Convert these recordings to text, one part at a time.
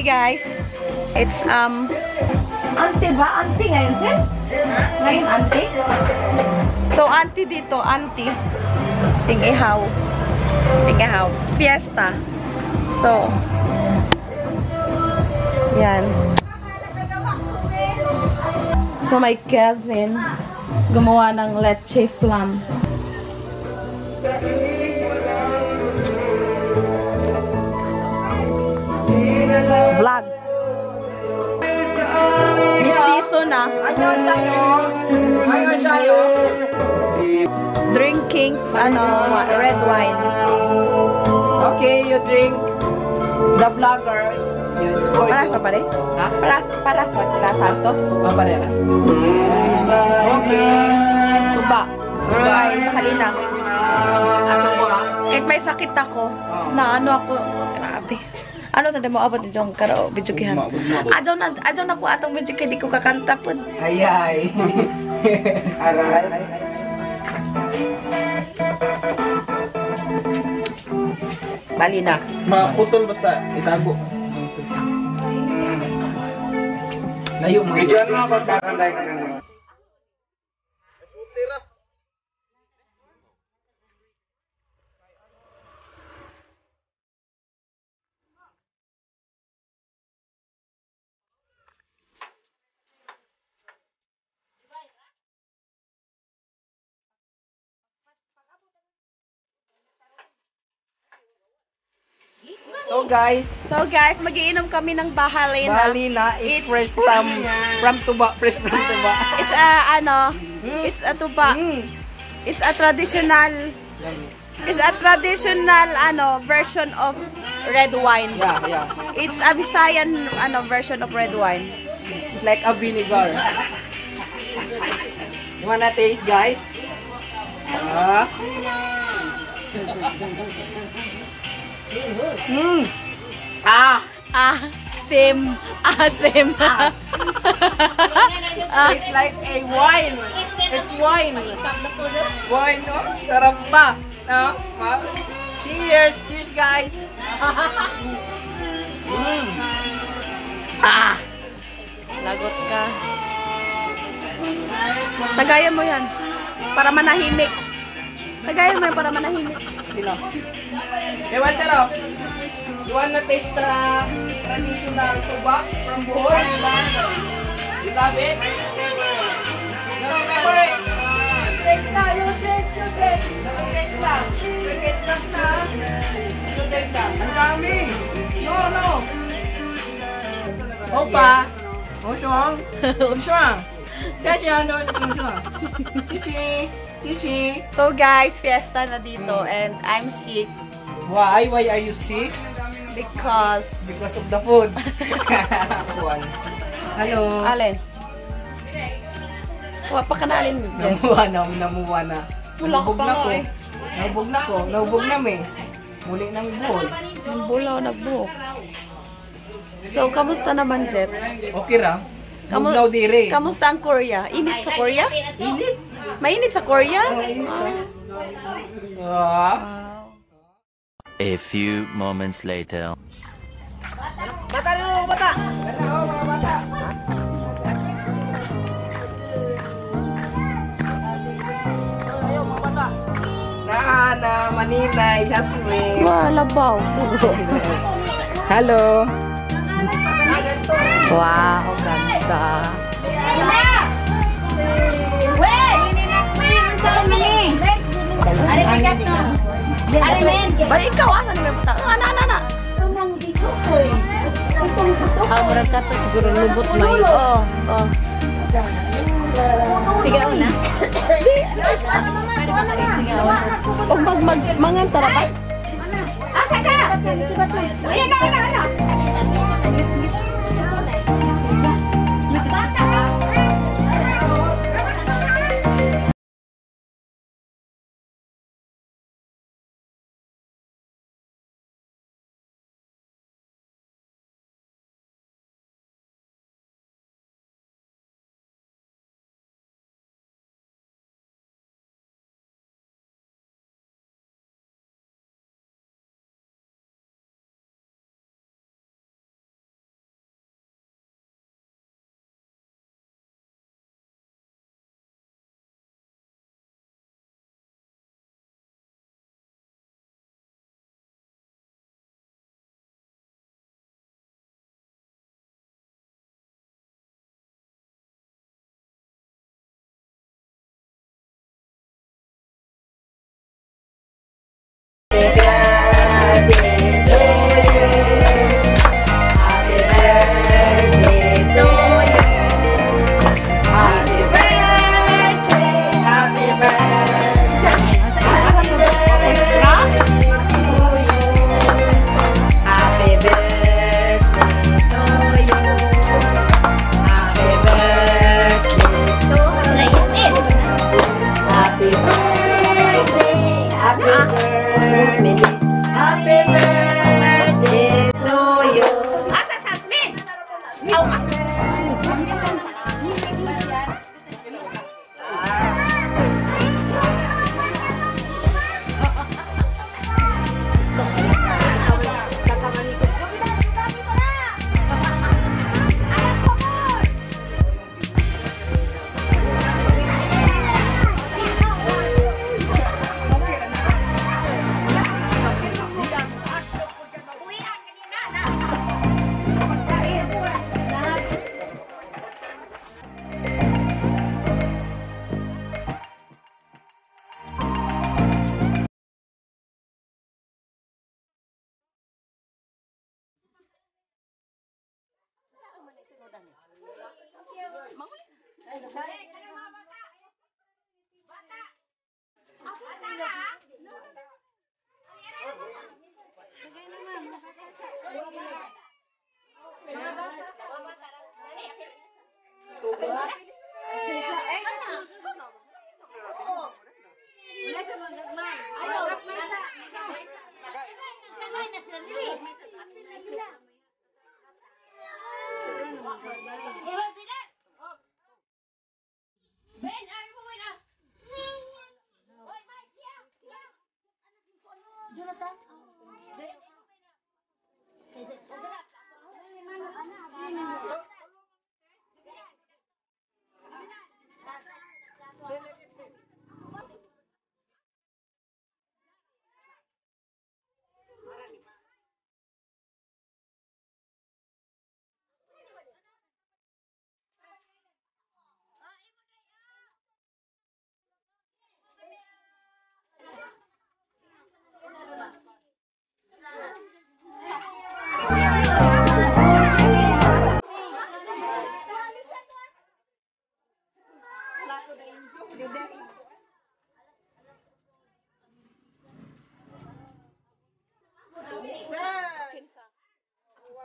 Guys. It's auntie ba? Auntie ngayon, sir? Ngayon, auntie? So, auntie dito, auntie. Ting-ihaw. Ting-ihaw. Fiesta. So, yan. So, my cousin gumawa ng leche flan. Vlog. Mistiso na. Drinking ano, red wine. Okay, you drink. The vlogger. It's for Para you. sa pare? Ha? Para sa santo? Oh, pare. Okay. Tuba. Bye. Halina. Ano mo ah? Kahit may sakit ako, na ano ako, grabe. Ano sa demo abot ni Jong karo videokehan. Adyo na ko atong video kay di ko kakanta pud. Ay ay. Aray. Bali na. Maputol basta itago. Layo mo. Medyo ano pagkakanday. So guys, So guys, magiinom kami ng bahalina. Bahalina is fresh from tuba, fresh from tuba. It's a ano, it's a tuba. It's a traditional ano version of red wine. Yeah, yeah. It's a Visayan ano version of red wine. It's like a vinegar. You wanna taste, guys? Ah. Mm. Ah, Ah, same. Ah, same. Ah. It's like a wine. It's wine. Wine, no? Sarap ba? No? Cheers! Cheers, guys! Mm. Ah! Lagot ka. Tagayan mo yan. Para manahimik. Tagayan mo yan para manahimik. Sino? Hey, Walter, oh. You wanna taste the traditional tuba from Bohol? You love it? No, wait. Drink na! You drink! You drink! Drink na! You get drunk na! You drink na! Ang dami! No, no! Opa! Oshuang! Oshuang! Chacha! No, Oshuang! Chichi! Chichi! So guys, fiesta na dito and I'm sick. Why? Why are you sick? Because of the foods. Hello. Alin? Wa pa ka na alin. Namuha na, namuha na. Wala ka Naubog pa na nga ko. eh. Naubog na ko. Naubog na me. Muli nang buhol. Nabulaw, nagbuhok. So, kamusta naman, Jeff? Okay ra. Bugnaw dire. Kamusta ang Korea? Init sa Korea? Init. Mainit sa Korea? Oh, init. Ah. A few moments later. Bata no, bata. Bata oh, mga bata. Ayo, mga bata. Naana, Maninay, Hasmin. Wala labaw. Hello. Wow, ganda. Ba, ikaw, asa ni may buta? Ah, ana, ana, ana. Ah, murag ka to siguro lubot may. Oo, oo. Sige, una. Og mag mag manganta ra ba? Asa ka? Ayan na, ana, ana.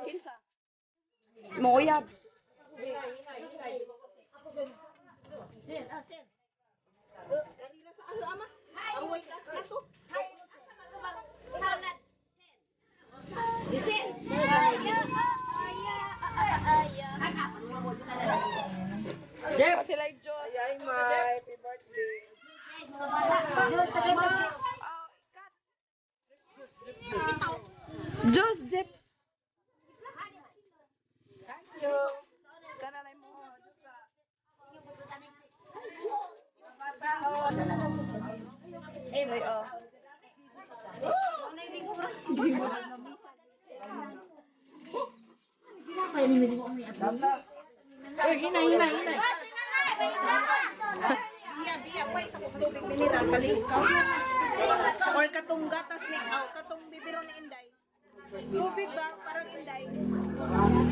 Kinsa? Moyab. Jeff, sila Diyos. Ay, ma. Happy birthday. Diyos, Jeff. Thank you. Kanalay mo. Ay, oh. Uy, hinay, hinay, hinay. Biya, biya, pway sa tubig mineral palikaw. Or katong gatas ni, oh, katong bibiro ni Inday. Tubig ba? Parang Inday.